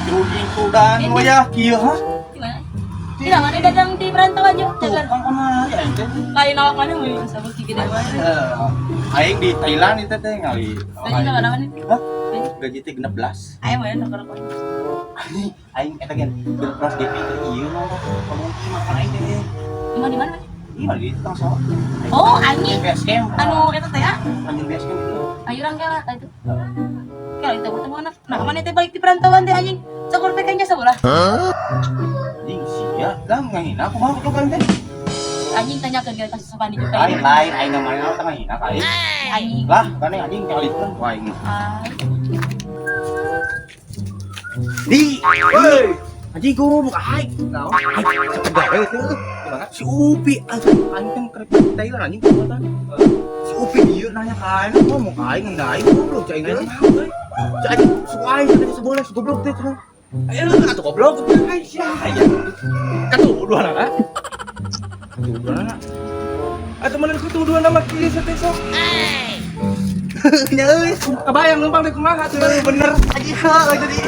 Juding tudan wayah kieu ha. Gimana? Tidak, mana dagang di perantauan yuk. Tuh, Jalan. kan kemari aing teh. Lain awak mana mau sama gigi deh mana? Eh, aing di Thailand itu teh ngali. Gaji berapa mana? Hah? Gaji teh 16. Ayo mana nongkrong rokok. Anjing, aing eta gen 16 GP teh ieu mah ngomong makan aing teh. Emang di mana? Iya di tukang sawah. Oh, anjing. Base camp. Anu eta teh ya? Anjing base camp itu. Ayo urang kela itu. Kela itu bertemu anak. Nah, mana teh balik di perantauan teh anjing. Syukur teh kayaknya sebelah. Anjing sia, lah ngahina aku mah kan teh. Anjing tanyakeun ke kasus Supani juga. Lain lain aing namanya teh ngahina ka aing. Anjing. Lah, kan anjing kalikeun ku aing. Ah. Di, woi. Anjing gua buka aing. Naon? Aing sepegawe teh. Si Upi anjing aing kan kerep di Thailand anjing kuatan. Si Upi dia nanya ka aing, ngomong ka aing nggak aing goblok cai aing. Cai aing suku aing teh sebelah si goblok teh cenah. Ayo atuh goblok aing sia aya. Katuduhan anak. Katuduhan anak. Atau mana kutu dua nama kieu teh sok. Nya euy. Kebayang numpang deh kumaha tuh. Bener anjing heuh jadi.